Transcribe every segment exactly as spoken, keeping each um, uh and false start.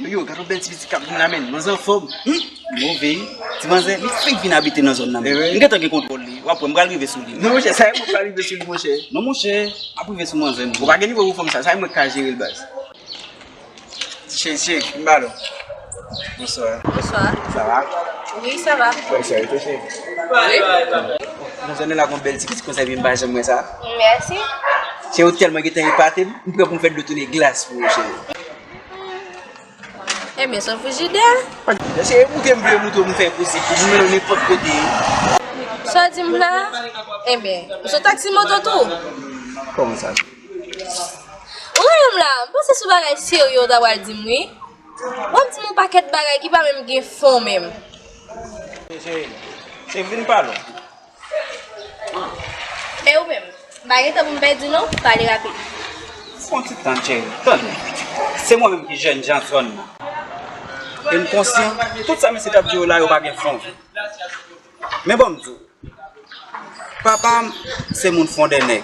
Yo, gade yon bèl ti pitit k ap vin la, menn. Manzè anfòm. Hmm? Move. Ti manzè, li fenk vin abite nan zòn nan, menn. M gentan gen kontwòl li. W ap wè, m pral rive sou li. Non, monchè, sa e mwen pral rive sou li, monchè. Non, monchè, ap rive sou manzè, monchè. Ou pa gen nivo pou fanm sa, sa e mwen k ka jere l, baz. Cheri, cheri, m ba l. Bonswa. Bonswa. Sa va? Wi, sa va. Kòman sa ye tou, cheri? Wi. Manzè, nou la gon bèl ti pitit konsa, epi m pa janm wè sa. Mèsi. Cheri, ou tèlman gentan epate m, m prè pou m fè dlo tounen glas pou ou, cheri. Ebyen, se yon frijidè. Cheri, e bouke m vle moute w, m fè posib pou m mennen w nenpòt kote. Sa w di m la? Ebyen, ou se yon taksi moto tou? Kòman sa? Ou renmen m la, m panse se yon bagay serye w ta pral di m, wi. W ap di m yon pakèt bagay ki pa menm gen fon menm. Cheri, cheri, vin pale. E ou menm? M pa gen tan pou m pèdi non, pale rapid. Fè yon ti tann, cheri, tann. Se mwen menm ki jènjan zòn nan. E m konsyan, tout sa mesye t ap di yo la, yo pa gen fon. Men bon, m di w, papa m se moun Fondènèg.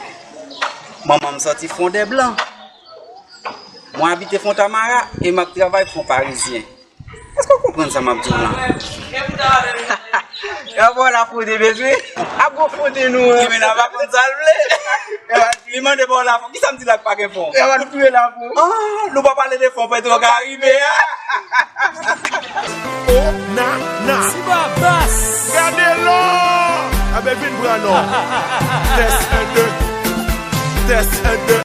Manman m sòti Fondèblan. Mwen abite Fontamara e m ap travay Fon Parizyen. Èske w konprann sa m ap di w lan? Yo, bon, la fode, mesye. Ap gon fode nou, hein. Li men nan pa konn sa l vle. Li mande bon la fon. Kisa m di la k pa gen fon? Yo, nou touye la fon. Ah, nou pa pale de fon Petro Caribe a. Oh, na, na. Ti Babas. Gade lò. Abè vin pran non. Tès un, deux. Tès un, deux.